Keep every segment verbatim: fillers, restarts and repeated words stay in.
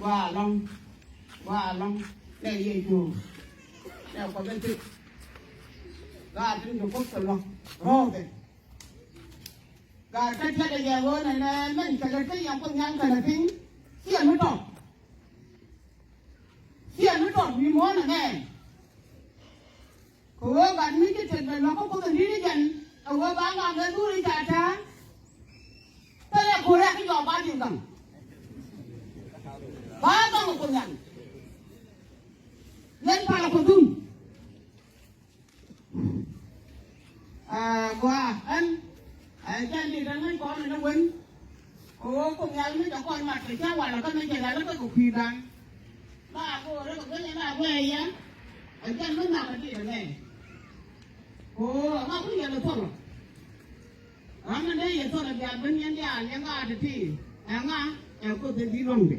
Gɔaa ɛlɔ̱ŋ, gɔaa ɛlɔ̱ŋ, nɛ yɛ jo̱o̱k, nɛ Kuɔth in tik. Gaat tin ci Kuoth kɛ luäk rɔ̱ɔ̱kɛ. Gaat kä tiɛt ɛ yɛ ɣöö nɛ nɛ mɛn kɛ lät kä yɛn Kuoth Nhial kɛnɛ piny. Ciɛ mi tɔt. Ciɛ mi tɔt wi̱i̱ muɔ̱ɔ̱n ɛmɛ. Kɛ ɣöö gat mi ci tet bɛ luäk kä Kuoth in di̱t i̱ jɛn ɛ ɣöö ba ŋa̱k ɛ dhuri ca tɛ̱̈ɛ̱̈. Thilɛ ko̱r ɛ ki jɔɔk ba di̱t gaŋ. Ba gaŋ ɛ Kuoth Nhial. Yɛn palä Kuoth dhun. Aa, gɔaa ɛn ɛ jɛn di̱t ɛn ŋäc kɔn ɛn ɛ wen. Kɛ ɣöö Kuoth Nhial mi cɛ kɔn mat kɛ cä walɛ kä mi cɛ lat kä kɛ kui̱dan. Ma go̱o̱rä kɛ guic ɛn a guɛɛyä. Ɛ jɛn mi nhakɛ di̱t ɛmɛ. Kɛ ɣöö ɛŋa kui̱ yɛn ɛ thɔlɔ. Ram mi dee yɛ thɔlɔ diaal ben yɛn diaal yɛn ŋa ti̱ti̱. Ɛŋa ɛ Kuoth ɛ di̱t luɔ̱ŋdɛ.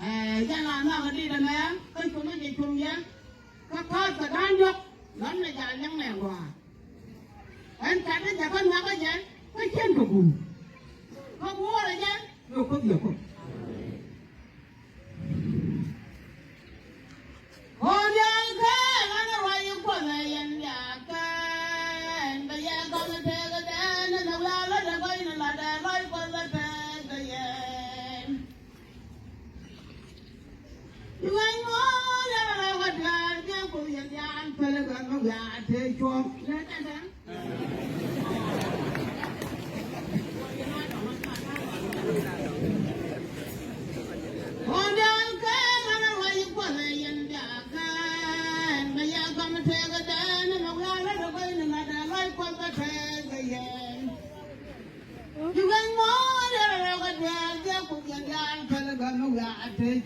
Ɛ jɛn a nhakɛ di̱t ɛmɛ kä cuɔ̱ŋ mi cɛ cuɔ̱ŋ yɛ. Kä ka̱a̱th kɛ da̱a̱n diɔ̱k lɔ̱n mɛ ja̱ liɛŋ nɛ gɔaa. Ɛn tat ni jakä nhɔakä jɛ kä cien kɛ guur. Kä wuɔrɛ jɛ yɛ Kuoth yɛ Kuoth. Ɣöö diaal kɛ ɣän ruac Kuɔth ɛ yɛn diaal kɛ ɛn bɛ yɛ gɔm tëëk dɛn ni nɛ wiaa lɔ dɛ gɔy ni la dɛ ruac Kuɔth ɛ tëëk kɛ yɛn. Ti wec muɔ̱ɔ̱n derɛ rɛw kɛ duel jɛ Kuoth yɛn diaal pɛl bä mi wiaa te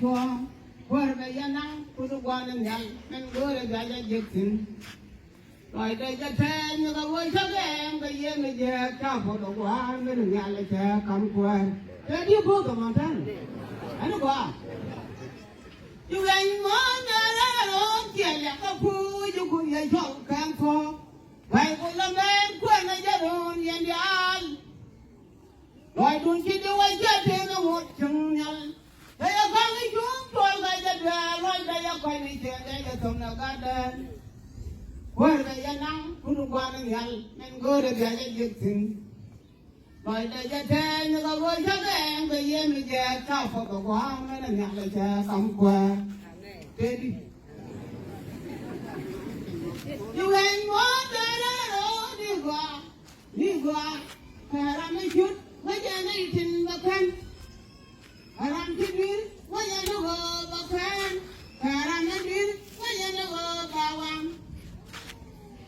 cuɔ̱ɔ̱ŋ. Kuäär bɛ yɛn naŋ Kuoth gua̱a̱r ni nhial min go̱o̱rɛ bia jɛ jiäk thi̱n. Lɔcdɛ jɛ tɛɛth mi kɛ wee cä gɛɛm kɛ yiëë mi jɛ ca puɔth ɛ gua̱a̱r min nhial cɛ ka̱m kuäär. Tëë di̱ bo̱o̱th ɛmɔ tɛn ɛn gua̱a̱r. Ti wec muɔ̱ɔ̱n derɛ rɛw kiɛ liak kä puuc Kuoth yɛ cɔl kɛn thuɔ̱k. Bayböl ɛmɛ kuɛn ɛ jɛ run yɛn diaal. Lɔcdun ci di wä jiɛt tëë ni ŋot cieŋ nhial. Te yɛ ka̱n i̱ cuŋ tuɔl kɛ jɛ duɛɛr lɔcdɛ yɛ kuany ni ciɛ kɛ jɛ thom ni gatdɛn. Kuäär bɛ yɛ naŋ Kuoth gua̱a̱r ni nhial min go̱o̱rɛ bia jɛ jiäk thi̱n. Lɔcdɛ jɛ tɛɛny kɛ ɣöö cä gɛɛŋ kɛ yiëë mi jɛ ca puɔth kɛ gua̱a̱r min nhial cɛ ka̱m kuäär. Tëë di. Ti wec muɔ̱ɔ̱n derɛ rɛw di gɔaa. Ni gɔaa kɛ ram mi cut wä jɛ ni tin bä kän. Ram ti dui̱r wä jɛ ni ɣöö bä kän. Kɛ ram mi dui̱r wä jɛ ni ɣöö bä waŋ.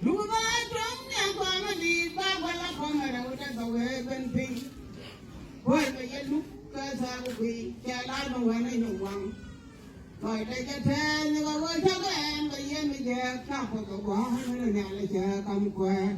Luk bä tuɔ̱ŋ ni a kɔn mi di̱i̱t bä gua̱l a kɔn mi rɛw dee bä wee ben piny. Kuäär bɛ yɛ luk kɛ thɔɔk guiy cɛ lar bä wee ni ni waŋ. Lɔcdɛ jɛ tɛɛth ni kɛ ɣöö cä gɛɛm kɛ yiëë mi jɛ ca puɔth kɛ gua̱a̱r min nhial cɛ ka̱m kuäär.